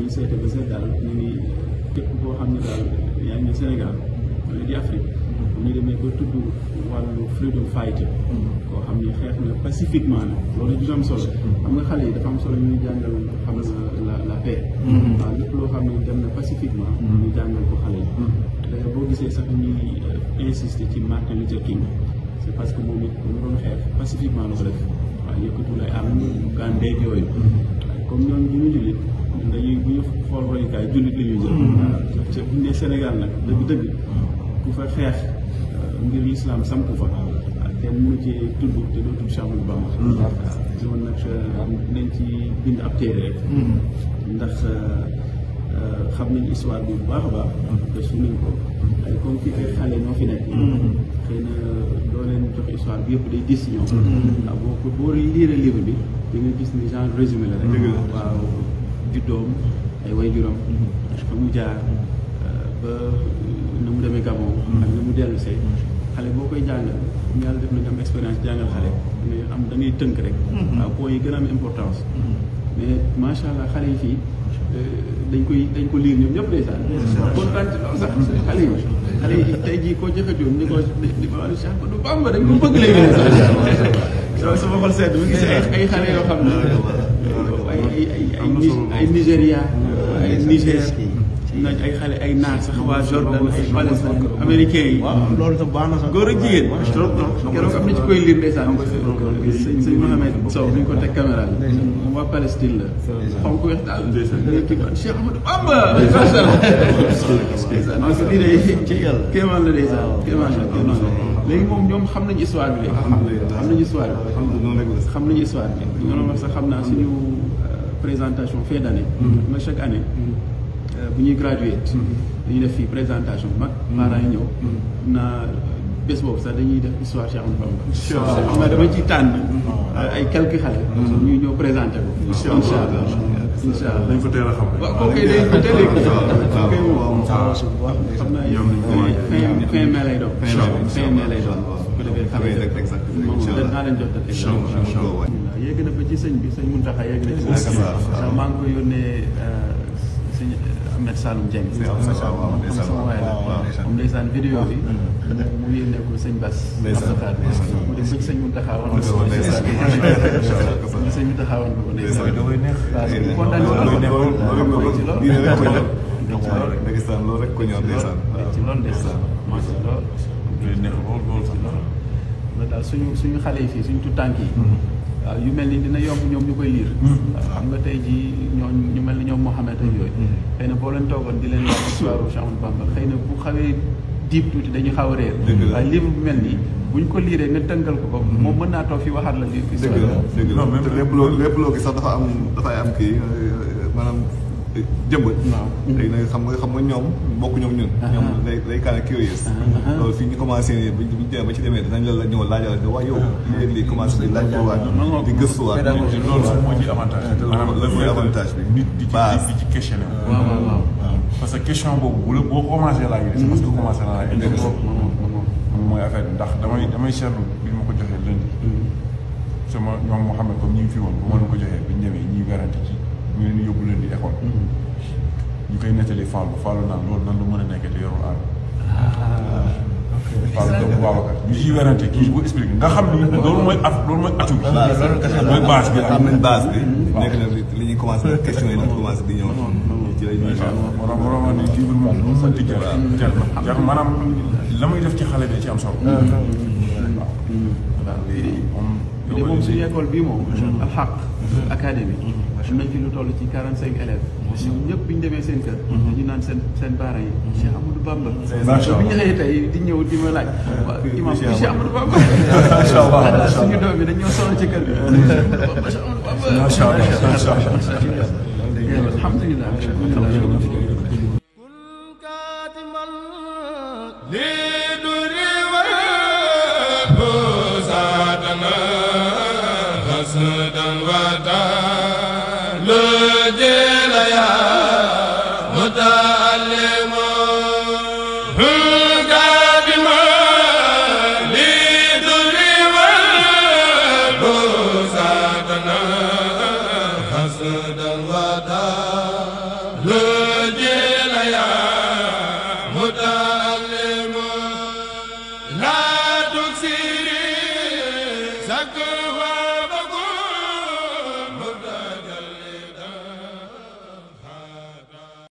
ñu seete ba seet daal ñu ngi képp koo xam ne daal yaa ngi Sénégal wala di Afrique bu ñu demee ba tudd wàllu freedom fighter koo xam ne xeex na pacifiquement nag loolu du am solo xam nga xale yi dafa am solo ñuy jàngal xam na la paix waaw lépp loo xam ne dem na pacifiquement ñu jàngal ko xale yi boo gisee sax ñuy insister ci Martin Luther King c'est parce que moom it mu doon xeex pacifiquement la ko def waaw yëkkatul ay arme gàndeeg yooyu comme ñoom ñu jullit dañuy bu ñu xool royukaay jullit la ñuy jël ca bu ñu nee Sénégal nag dëgg-dëgg ku fa xeex ngir l'islam sampu fa kenn mënu ci tudd te doo tudd Cheikh Ahmadou Bamba si man nag nañ ci bind ab téere rek ndax xam nañ histoire bi bu baax a baax te su nañ ko ay comme fii ay xale ñoo fi nekk xëy na doo leen jox histoire bi yëpp day gis si ñoom waaw boo liiree livre bi di nga gis ni genre résumé la rek waaw juddoom ay waajuram fa mu jaar ba na mu demee Gabon ak na mu dellu see xale boo koy jàngal yàlla def na nga am expérience jàngal xale da ngay tënk rek waaw points yi gën a am importance mais macha allah xale yi fii dañ ko liir ñoom ñëpp ndeysaan kontaan ci loolu sax xale yi tey jii koo jëkkatoon ni ko wàllu Cheikh Ahmadou Bamba dañ ko bëgg léegi ndeysaan sama xol sedd mu gis ay xale yoo xam ne ay Nigéria ay Niger nañ ay xale ay naar sax waa Jordan ay Palestine américains yi loolu sax baax na sax góor ak jigéen keroog am na ci koy liir ndeysaan sëñ Mohamed Sow ñu ko teg caméra bi moom waa Palestine la xonk weex daal kii man Cheikh Ahmadou Bamba macha allah donc lii day kéemaan la ndeysaan kéemaan la léegi moom ñoom xam nañu histoire bi léegi xam nañu histoire bi nga doon wax sax xam naa suñu présentation fin d'année ma chaque année bu ñuy graduate dañuy def fii présentation bu mag parents yi ñëw naa bés boobu sax dañuy def histoire Cheikh Ahmadou Bamba xam nga dama ciy tànn ay quelques xale ñuy ñëw présenté ko incha allah dañ ko teel a xam waaw kooku dañ ko teel a xam naa fin mai lay doon fin mai lay doon bu defee xale yi rek moom danaa leen jox date exactement yegg na ba ci sëñ bi sëñ Mountakha yegg na ci sax maa ngi ko yónnee sëñ Ahmed Saloum Dieng sama waay la moom ndeysaan vidéo bi mu yónnee ko sëñ Bass Abdoulaye mu dem ba ci sëñ Mountakha wan ko sëñ Mountakha wan ko ndeysaan waaw kontaan ci loolu rek ko ñor ndeysaan ci loolu ndeysaan macha allah loolu daal suñu xale yi fii suñu tuttànk yi waaw yu mel ni dina yomb ñoom ñu koy liir xam nga tey jii ñu mel ni ñoom Mohamed ak yooyu xëy na boo leen toogoon di leen wax histoire Cheikh Ahmadou Bamba xëy na bu xawee diib tuuti dañuy xaw a réer waaye livre bu mel nii buñ ko liiree nga tënkal ko moom mën naa toog fi waxaat la lii dëgg la te lépp loo gis sax dafay am kii maanaam jëmbat léegi nag xam nga ñoom bokk ñoom ñun ñoom day kind of curious loolu fii ñu commencé nii buñ demee ba ci demee dinañ la ñëw laajal ne waaye yow léegi lii commencé di laaj waat di gëstuwaat loolu sax moo ci avantage lan mooy avantage bi nit di ci questionné waaw parce que question boobu boo commencé laaj c'est parce que commencé na laaj intéressé mooy affaire bi ndax damay seetlu bi ma ko joxee lundi sama ñoom moo xam ne comme ñi ngi fi woon bu ma leen ko joxee bi ñu ñëwee ñuy garanti ci ñu leen di yóbbu leen di école ñu koy nettali Fallou naan loolu nan lu mën a nekk te yorul aar Fallou doomu Babacar ñu ciy werante kii bu expliqué nga xam ni loolu mooy atu bi mooy base bi am nañ base bi nekk na li ñuy commencé question yi dañu commencé di ñëw ci lay moo ni kii bi moom lu mu mënti jar maanaam la muy def ci xale bi ci am solo waaw moom suñu école bii moom alxaq académie am nañ fi lu toll ci 45 élèves ñoom ñëpp bi ñu demee seen kër ñu naan seen parents yi Cheikh Ahmadou Bamba bi ñu xëyee tey di ñëw di ma laaj waaw imam Cheikh Ahmadou Bamba suñu doom yi dañ ñoo sonn ci kër bi Cheikh Ahmadou Bamba macha allah alhamdulilah zakka